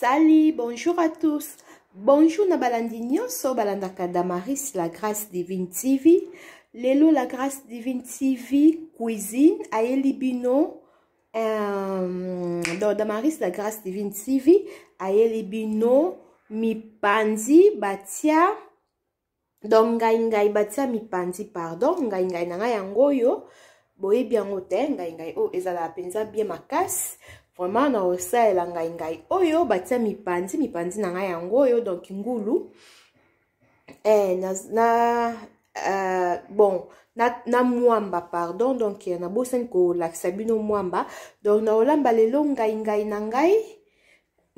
Salut, bonjour à tous. Bonjour na balandi nyonso balandaka Damaris la grâce divine TV. Lelo la grâce divine TV cuisine ayeli bino donc Damaris la grâce divine TV ayeli bino mipanzi batia Donc ngai ngai batia mipanzi pardon ngai ngai na ngai yango oyo boyebi yango te ngai ngai oyo ezalaka mpenza bien makasi vraiment na kosalela ngai ngai oyo batia mipanzi mipanzi na ngai yango oyo donc ngulu eh, na, na bon na, na mwamba pardon donc nabosani kolakisa bino mwamba donc nakolamba lelo ngai ngai na ngai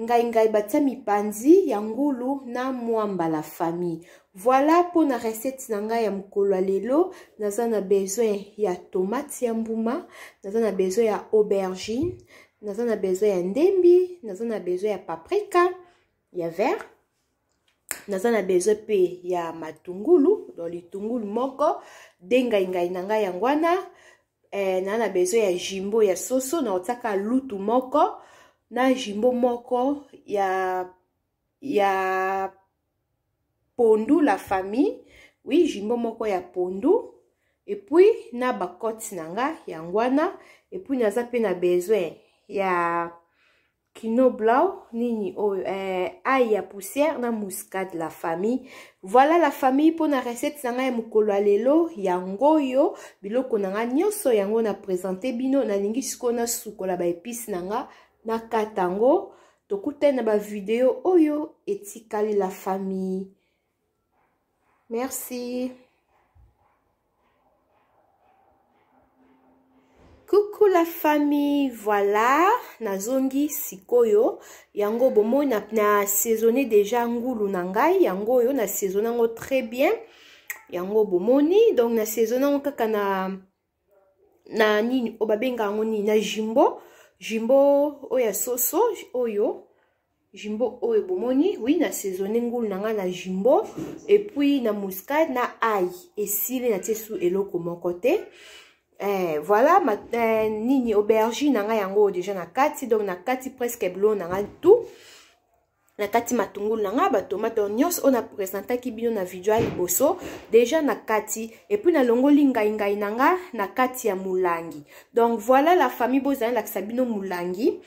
Ngai ngai batia mipanzi ya ngulu na mwamba la famille. Voilà mpo na recette na ngai ya mokolo ya lelo. Naza na besoin ya tomate ya mbuma, naza na besoin ya aubergine, naza na besoin ya ndembi, naza na besoin ya paprika ya vert, naza na besoin mpe ya matungulu, donc litungulu moko de ngai ngai na ngai yango wana. Naa na besoin ya jimbo ya soso, na otiaka lutu moko na jimbo moko ya pondu la famille. Oui, jimbo moko ya pondu et puis na bacote na nga yango wana. Et puis naza pe na besoin ya kino blau nini oyo ail ya poussière na muscade la famille. Voilà la famille mpo na recette na ngai ya mokolo ya lelo yango oyo biloko na ngai nyonso yango na présente bino. Nalingi sikoyo nasukola ba épices na nga na kata yango. Tokutani na ba video oyo etikali la famille. Merci. Coucou la famille, voilà, nazongi sikoyo yango bomoi na saisonné déjà ngulu na ngai yango oyo na saisonné yango très bien yango bomoni. Donc na saisonné yango kaka na nini oyo babenga yango nini na jimbo, jimbo oyo ya soso oyo jimbo oyo bomoni. Oui, na saisonné ngulu na ngai na jimbo et puis na muscade na ail esili na tie su eloko moko te. Voilà ma, nini aubergine na ngai yango déjà na kati. Donc na kati presque biloko na ngai tout na kati, matungulu na ngai, batomate nyonso oyo na présentaki bino na video ya liboso déjà na kati. Et puis nalongoli ngai ngai na nga na kati ya molangi. Donc voilà la famille, bozali nalakisa bino molangi.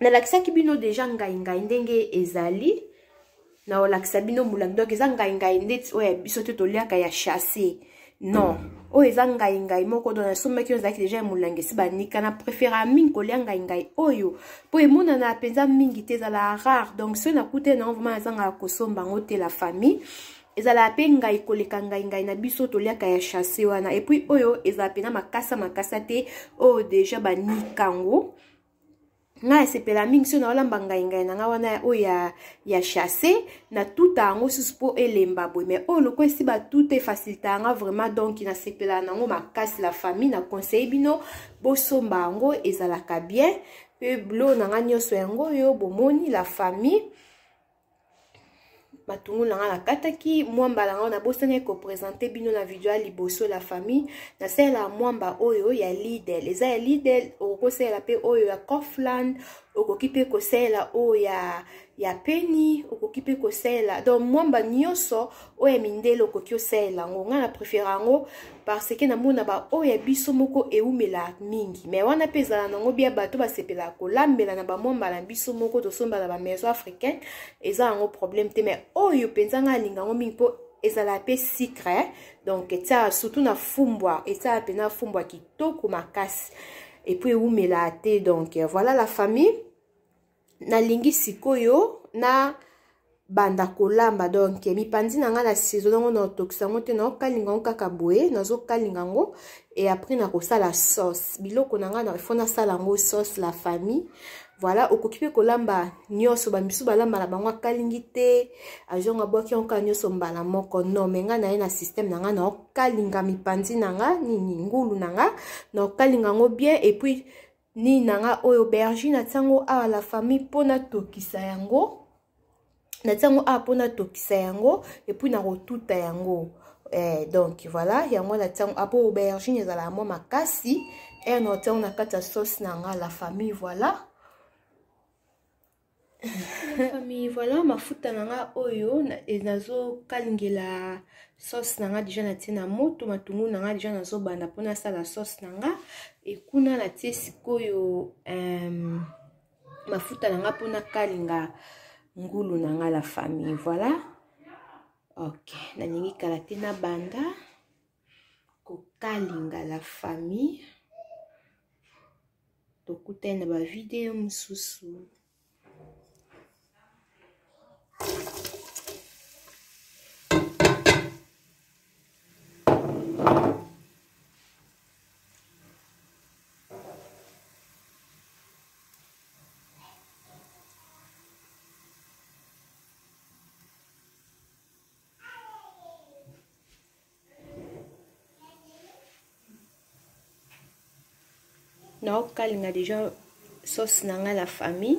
Nalakisaki bino déjà ngai ngai ndenge ezali, naolakisa bino molangi. Donc eza ngai ngai ndeti oyo ya biso te toliaka ya chasse, non, oyo eza ngai ngai moko. Donc nasombaki oyo ezalaki déjà ya molangi esi banika. Na préféra mingi kolia ngai ngai oyo mpo emonana mpenza mingi te, ezala rare. Donc soki nakutani nango vraiment nazangaka kosomba yango te la famille. Ezalaka mpe ngai koleka ngai ngai na biso toliaka ya chasse wana. Et puis oyo ezala mpena makasa makasa te, oyo déjà banika yango. Ngai asepela mingi soki naolamba ngai ngai na ngai wana oyo ya chasse, natuta yango susu mpo elemba boye. Mais oyo lokola esi batuta efacilita yanga vraiment, donc nasepela nango makasi la famille. Na conseille bino bosomba yango, ezalaka bien. Mpe biloko na ngai nyonso yango oyo bomoni la famille. Matungulu na ngai nakataki, mwamba na ngai nabosani kopresente bino na video ya liboso la famille. Nasalela mwamba oyo ya Lidl, eza ya Lidl. Okoki kosalela mpe oyo ya Kaufland, okoki mpe kosalela oyo ya Penny, okoki mpe kosalela donc mwamba nyonso oyo ya mindele okoki osalela yango. Ngai na préfère yango parce que namona ba oyo ya biso moko eumela mingi, mais wana mpe ezala nango bia bato basepelaka kolambela na bamwamba na biso moko tosomba na bamaison africaine, eza yango problème te. Mais oyo mpenza ngai alinga yango mingi mpo ezala mpe sucre, donc etiaka surtout na fumbwa, etiaka mpenza fumbwa kitoko makasi et puis eumela te. Donc voilà la famille, nalingi sikoyo na banda kolamba. Donc mipanzi na ngai na saison yango na otokisa yango te, naokalinga yango kaka boye, nazokalinga yango et après nakosala sauce. Biloko na ngai ifo nasala yango sauce la famille. Voilà, okoki mpe kolamba nyonso, bamisu balamba na bango akalingi te, azonga abwaki yango kaka nyonso mbala moko. Non, me ngai naye na système na ngai, naokalinga mipanzi na nga nini ngulu na nga, naokalinga yango bien. Et puis nini na nga oyo aubergine atiango awa la famille mpo natokisa yango, natiango awa mpo natokisa yango et puis nakotuta yango. Donc voilà, yango natiango apo aubergine ezalaka mwa makasi ere na otiango na kati ya sauce na nga la famille. Voilà. Famille, voilà mafuta na nga oyo nazokalingela sauce na nga. Deja natie na moto matungulu na nga, deja nazobanda mpo nasala sauce na nga. Ekuna natie sikoyo mafuta na nga mpo nakalinga ngulu na nga, la famille. Voilà, ok, nalingi kala te nabanda kokalinga, la famille. Tokutani na bavideo mosusu. Naokalinga deja sauce na ngai, la famille.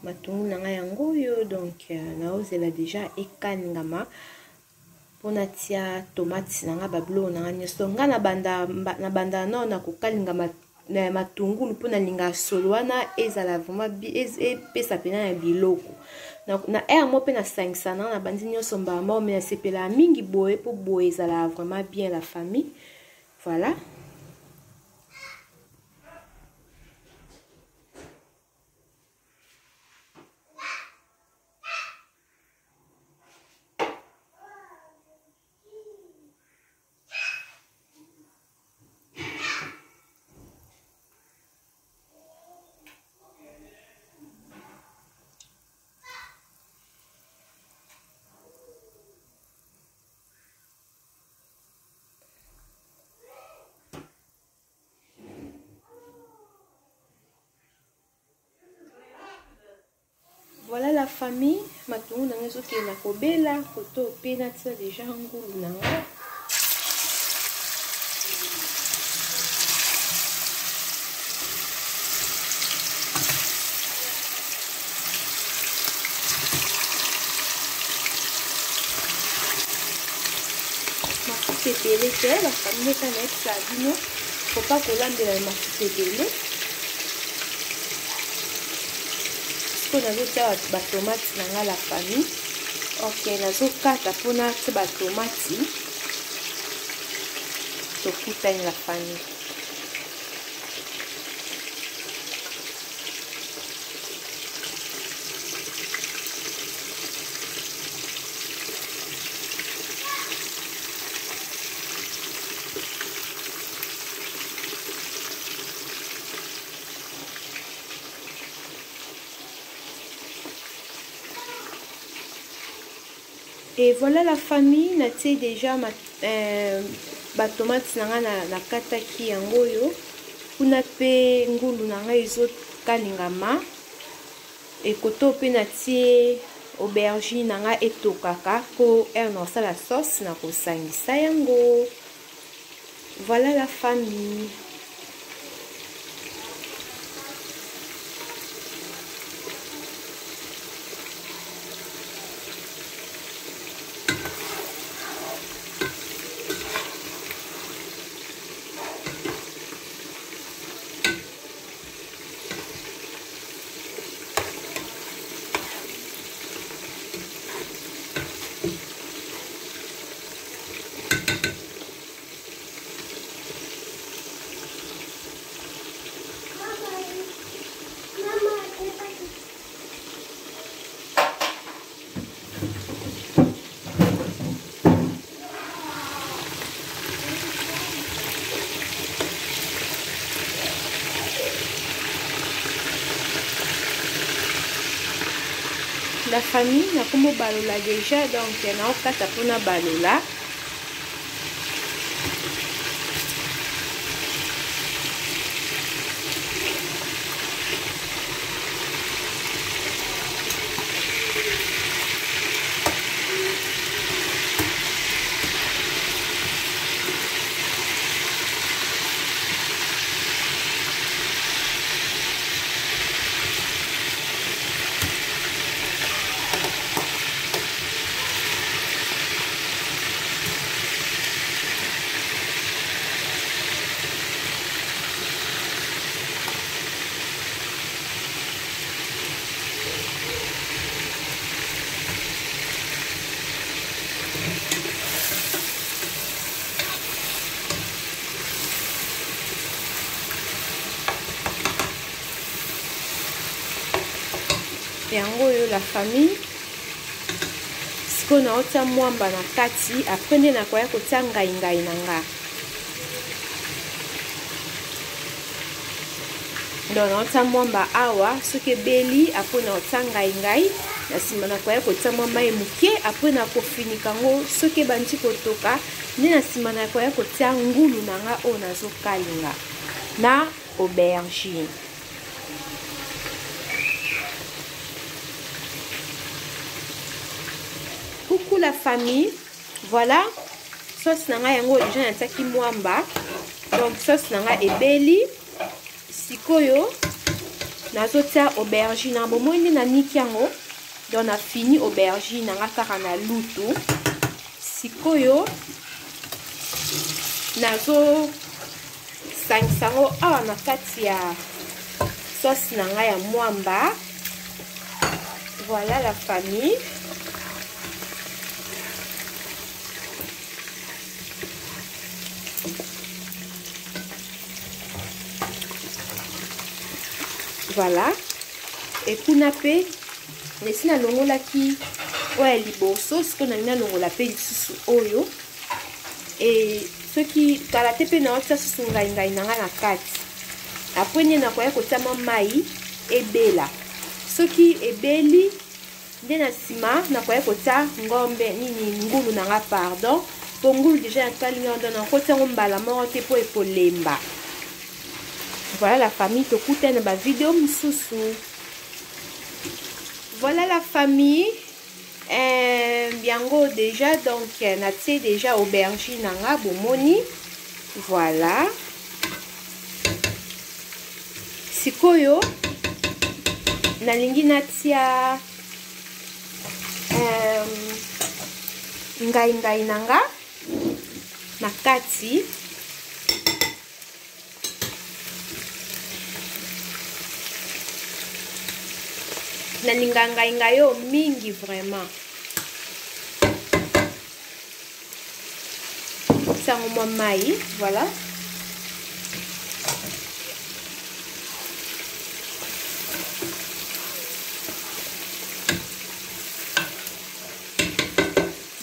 Matungulu na ngai yango oyo, donc naozela deja ekalingama mpona tia tomate na ngai, babiloko na ngai nyonso. Ngai na banda nao na kokalinga na matungulu mpo nalinga solo wana ezala vraiment, epesa mpena na biloko na aire mo mpe nasangisa na bandi nyonso mbala moko. Me nasepelaka mingi boye mpo boye ezalaka vraiment bien, la famille. Voilà. Voilà, la famille, matungulu na ngai ezokende kobela koto mpe natia deja ngulu na ngai. Mafuta ebele te, la famille. Eka nayebisa bino, faut pas kolambela na mafuta ebele. Sikoyo nazotia batomate na ngai, la famille. Ok, nazokata mpona tia batomati. Tokutani, la famille. Et voilà, la famille, natie déjà batomate na ngai nakataki yango oyo. Kuna mpe ngulu na ngai ezokalingama. Ekoto mpe natie aubergine na ngai etokaka mpo heure na kosala sauce na kosangisa yango. Voilà, la famille. La famille, nakomi balola déjà, donc naokata mpona balola. Yango oyo la famille. Sikoyo naotia mwamba na kati, après nde nakoya kotia ngai ngai na nga. Donc naotia mwamba awa, soki ebeli après naotia ngai ngai, na nsima nakoya kotia mwa mai moke, après nakofinika yango soki ebandi kotoka, nde na nsima nakoya kotia ngulu na nga oyo nazokalinga na aubergine. Coucou la famille, voilà sauce na ngai yango déjà natiaki mwamba, donc sauce na ngai ebeli. Sikoyo nazotia aubergine na bomoi nde naniki yango, donc na fini aubergine na nga kaka na lutu. Sikoyo nazo sangisa yango awa na kati ya sauce na ngai ya mwamba. Voilà la famille. Voilà. Et kuna pe nesi nalongolaki oyo ya liboso, sikoyo nalingi nalongola pe lisusu oyo. Et soki kala te pe naotia susu ngai ngai na nga na kati. Après nde nakoya kotia mwa mai ebela. Soki ebeli nde na nsima nakoya kotia ngombe nini ngulu na nga, pardon, po ngulu deja nakalinga yango, donc nakotia yango mbala moko te po ekolemba. Voilà la famille, tokutana na ba video mosusu. Voilà la famille. Yango déjà, donc natie déjà aubergine na nga bomoni. Voilà. Sikoyo nalingi natia ngai ngai na nga na kati. Nalinga ngai ngai oyo mingi vraiment. Sango mwa mai, voilà.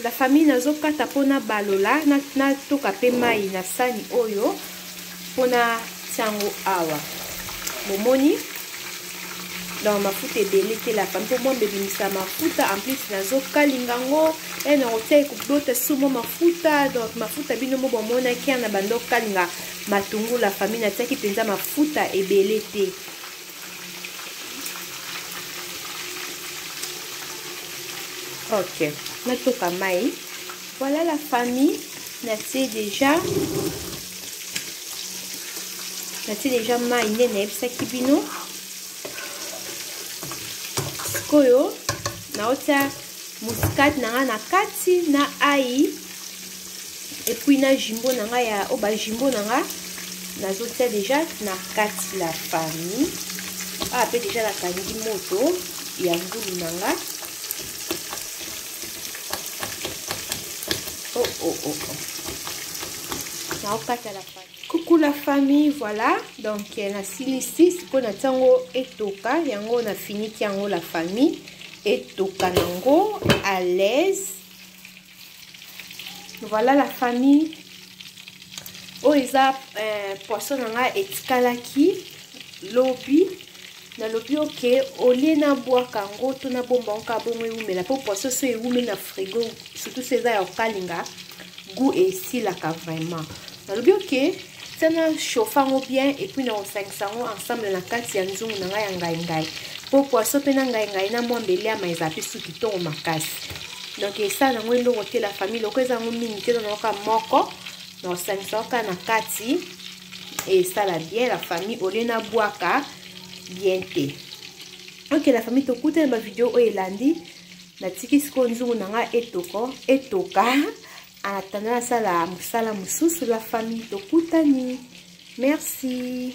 La famille, nazokata mpona balola, natoka pe mai na sani oyo mpona tiango awa. Bomoni? Donc mafuta ebele te la famille, mpo mwambe ebimisa mafuta, en plus nazokalinga yango, nakotia ekobota su mwa mafuta. Donc mafuta bino mo bomonaki na bando kalinga matungulu, la famille, natiaki mpenza mafuta ebele te. Ok, natoka mai. Voilà la famille, natie déjà mai nde nayebisaki bino. Sikoyo naotia muscade na nga na kati na ail, et puis na jimbo na nga ya oba jimbo na nga nazotia déjà na kati la famille. Ah, pe déjà nakangi moto ya ngulu na nga. Oh oh oh oh. Naokata la famille. Coucou la famille, voilà. Donc na silisi sikoyo na tiango etoka, yango na finiki yango la famille, etoka nango à l'aise. Voilà la famille. Oyo eza poisson na nga etikalaki lobi. Nalobi ok, olie na bwaka yango to na bomba yango kaka bongo ewumela, po poisson so ewumeli na frigo, surtout so eza ya kokalinga, goût esilaka vraiment. Nalobi ok, tia na chauffe yango bien et puis na kosangisa yango ensemble na kati ya nzungu na ngai ya ngai ngai, po poisson pe na ngai ngai na mwambe eliama eza pe suki tongo makasi. Donc esala yango eloko te la famille, loko eza yango mingi te, na yoka moko na kosangisa yango kaka na kati et esala bien la famille, olie na bwaka bien te. Ok la famille, tokutana ba video oyo elandi. Natiki sikoyo nzungu na ngai etoka. En attendant nasala mosala mosusu la famille, tokutani. Merci.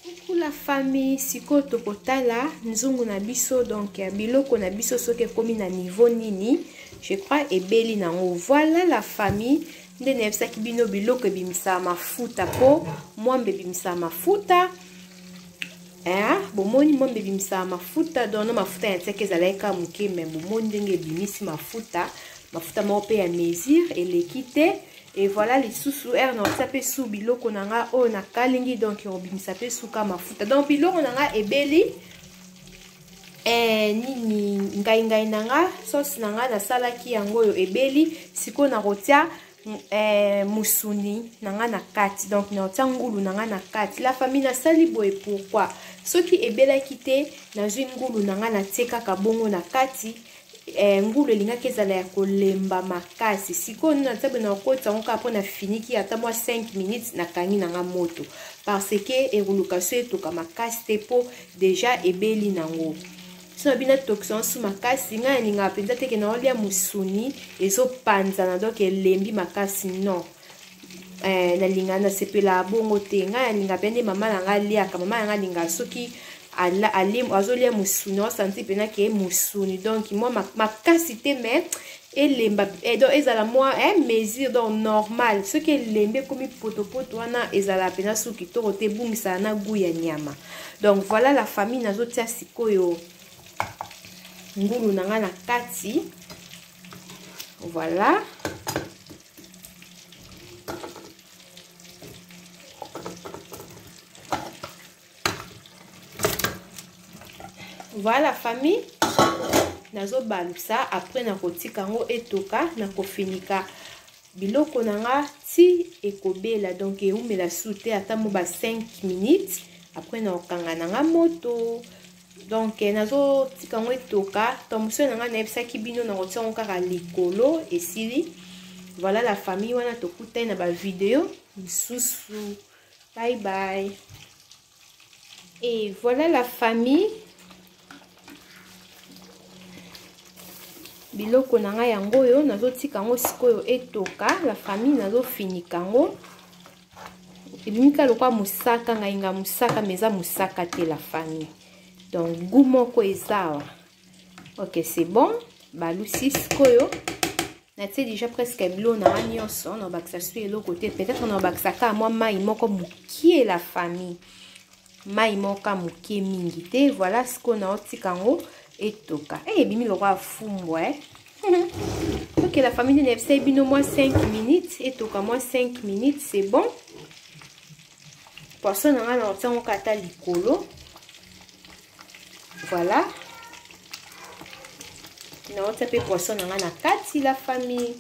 Coucou la famille, sikoyo tokotala nzungu na biso, donc biloko na biso soki ekomi na niveau nini, je crois ebeli nango. Voilà la famille, nde nayebisaki bino biloko ebimisa mafuta, po mwambe ebimisa mafuta. Eh, bomoni mwambe ebimisaka mafuta donc na mafuta ya tiaki ezalaki kaka moke me bomoni ndenge ebimisi mafuta, mafuta moko mpe ya mesure eleki te. Et voilà, lisusu ere na otia mpe su biloko na nga oyo nakalingi, donc ekobimisa mpe suka mafuta. Donc biloko na nga ebeli nini ngai ngai na nga, sauce na nga nasalaki yango oyo ebeli. Sikoyo nakotia musuni na nga na kati, donc nakotia ngulu na nga na kati. La famille, nasali boye pourquoi? Soki ebelaki te, nazwi ngulu na nga natie kaka bongo na kati, ngulu elingaki ezala ya kolemba makasi. Sikoyo nini natia boye, nakokotisa yango kaka mpona finiki ata mwa 5 minutes, nakangi na nga moto, parce que ekoluka so etoka makasi te, mpo deja ebeli nango. So na bino atokisa yango su makasi, ngai nalingaka mpenza teke naolia mosuni ezopanzana, donc elembi makasi, non. Nalinga nasepelaka bongo te. Ngai nalinga mpe nde mama na ngai aliaka, mama na ngai alingaka soki azolia mosuni, osanti mpena ke mosuni, donc mwa makasi te, mais elemba, donc ezala mwa mesure, donc normal. Soki elembi ekomi potopoto wana, ezala mpena su kitoko te, ebungisaka na goût ya nyama. Donc voilà la famille, nazotia sikoyo ngulu na ngai na kati. Voilà, voilà famille, nazobalusa. Après nakotika yango etoka, nakofinika biloko na nga ti ekobela, donc eumela su te ata mo ba 5 minutes. Après nakokanga na nga moto, donc nazotika yango etoka. To mosusu na ngai nayebisaki bino nakotia yango kaka likolo, esili. Voilà la famille, wana tokutani na bavideo misusu. Bye bye. Et voilà la famille, biloko na ngai yango oyo nazotika yango sikoyo etoka. La famille, nazofinika yango, ebimika lokwa mosaka, ngai nga mosaka, mais eza mosaka te la famille, donc goût moko eza awa. Ok, c'est bon, balusi sikoyo, natie déjà presque biloko na nga nyonso, nabakisa su eloko te. Peut-être nabakisa kaka mwa mai moko mokie la famille, mai moko mokie, mingi te. Voilà, sikoyo naotika yango etoka. Ebimi lokwa fumbwa, Ok la famille, nde nayebisai bino mwa 5 minutes etoka, mwa 5 minutes, c'est bon. Poisson na ngai nakotia yango kaka ata likolo. Voilà, naotia mpe poisson na ngai na kati la famille.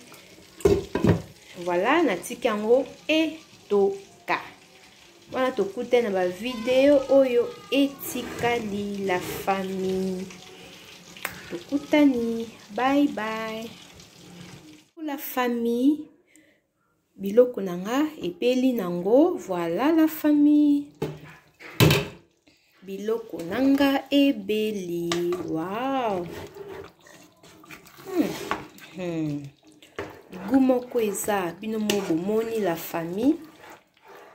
Voilà, natiki yango etoka. Wana tokutani na bavideo oyo etikali la famille, tokutani, bye bye la famille. Biloko na nga ebeli nango. Voilà la famille, biloko na nga ebeli. Wow, Goût moko eza, bino mo bomoni la famille,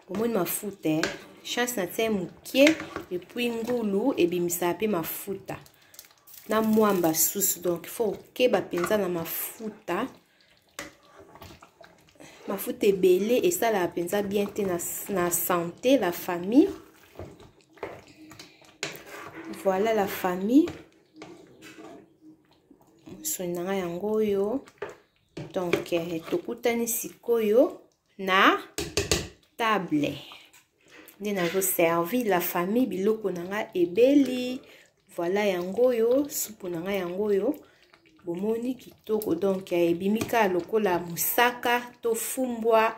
bomoni mafuta, Chance na tie mokie, et puis ngulu ebimisaka mpe mafuta na mwamba susu, donc il faut okeba mpenza na mafuta. Mafuta ebele esalaka mpenza bien te na santé la famille. Voilà la famille, mosuni na ngai yango oyo. Donc tokutani sikoyo na table nde nazoservi la famille. Biloko na ngai ebeli. Voilà, yango oyo supu na ngai yango oyo, bomoni kitoko. Donc ebimi kaka lokola mosaka to fumbwa,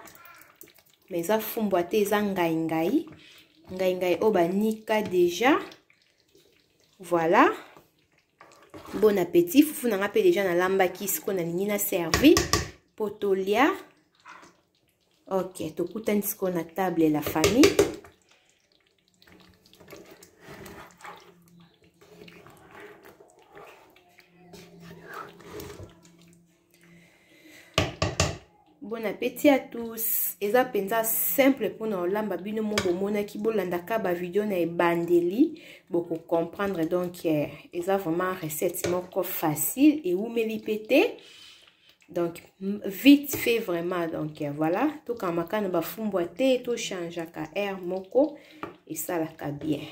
mais eza fumbwa te, eza ngai ngai, ngai ngai oyo banika déjà. Voilà, bon appétit. Fufu na nga mpe déjà nalambaki, sikoyo nalingi na servi mpo tolia. Ok, tokutani sikoyo na table la famille. Bon appétit à tous. Eza mpenza simple mpona olamba, bino mo bomonaki, bolandaka bavideo na ebandeli, bokocomprendre. Donc eza vraiment recette moko facile, ewumeli mpe te, donc vite fait vraiment. Donc voilà, tokamaka na bafumbwa te, tochangeaka aire moko, esalaka bien.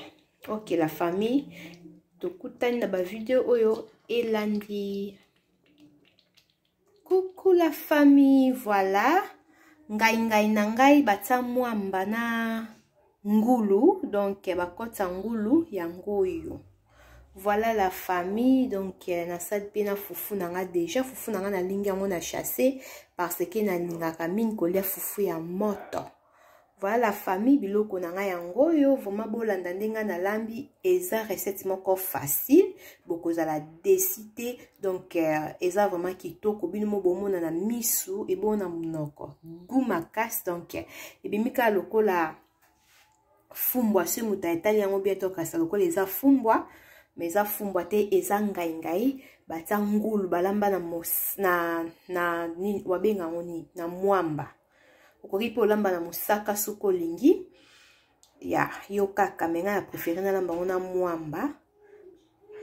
Ok la famille, tokutani na ba video oyo elandi. Coucou la famille, voilà. Ngai ngai na ngai batia mwamba na ngulu, donc bakotisa ngulu yango oyo. Voilà la famille, donc nasali mpe na fufu na nga déjà. Fufu na nga nalingi yango na chasse parce que nalingaka mingi kolia fufu ya moto. Voilà la famille, biloko na ngai yango oyo. Vraiment bolanda ndenge nga nalambi, eza recette moko facile, bokozala déçus te. Donc eza vraiment kitoko, bino mo bomona na misu ebona monoko goût makasi. Donc ebimi kaka lokola fumbwa. Soki moto etali yango bien, tokasa lokola eza fumbwa, mais eza fumbwa te, eza ngai ngai batia ngulu, balamba na, mos, na, na nini wabenga yango nini, na mwamba. Okoki mpe olamba na mosaka soki olingi ya yo kaka, mais ngai na préféré nalamba yango na mwamba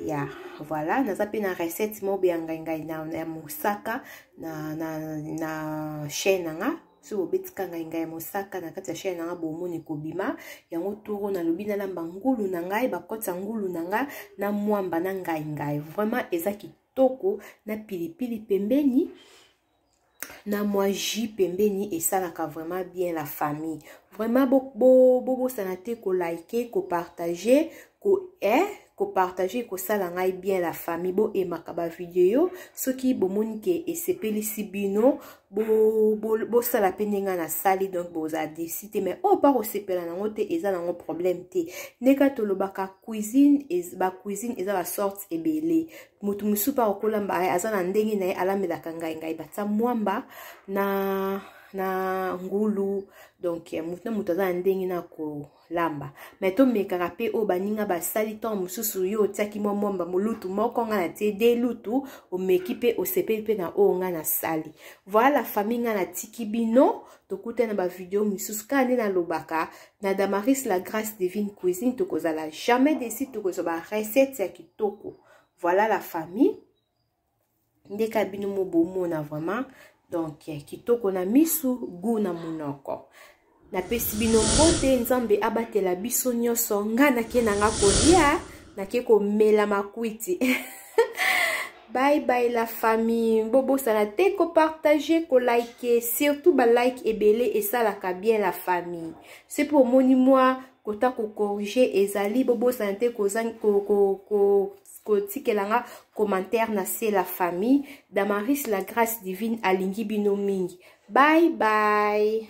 ya. Voilà, naza mpe na recette moko ya ngai ngai na, ya mosaka na chaîne na nga. Soki bobetika ngai ngai ya mosaka na kati ya chaîne na nga, bomoni kobima yango. Turo nalobi nalamba ngulu na ngai, bakotisa ngulu na nga na mwamba na ngai ngai. Vraiment eza kitoko, na pilipili pembeni, na mwa jus pembeni, esalaka vraiment bien la famille. Vraiment bobosana te kolike, kopartage, kopartage, kosala ngai bien la famille. Boaimaka bavideo soki bomoni ke esepelisi bino, bosala mpe ndenge nasali, donc bozala déçus te. Mais oyo mpa kosepela nango te, eza nango problème te. Ndenge tolobaka, cuisine, bacuisine eza basorte ebele. Moto mosusu mpe akokolamba, aza na ndenge na ye alambelaka ngai ngai batia mwamba na ngulu. Donc moto na moto aza na ndenge na kolamba, mais tomekaka mpe oyo baninga basali. Ntango mosusu yo otiaki mwa mwamba molutu moko, ngai natie de lutu, omeki mpe osepeli mpe na oyo ngai nasali. Voilà la famille, ngai natiki bino, tokutani na bavideo misusu. Kaka nde nalobaka na Damaris la Grâce Divine Cuisine, tokozala jamais déçus, tokozwa barecette ya kitoko. Voilà la famille, ndeka bino mo bomona vraiment, donc kitoko na misu, goût na monoko. Napesi bino mbote, Nzambe abatela biso nyonso. Nga nake na nga kolia, nake komela makwiti. Bye bye la famille, bobosana te kopartage, kolike, surtout balike ebele esalaka bien la famille. Se mpo omoni mwa kota kocorriger ezali, bobosana te kotikela nga commentaire na se. La famille, Damaris la Grâce Divine alingi bino mingi. Bye bye.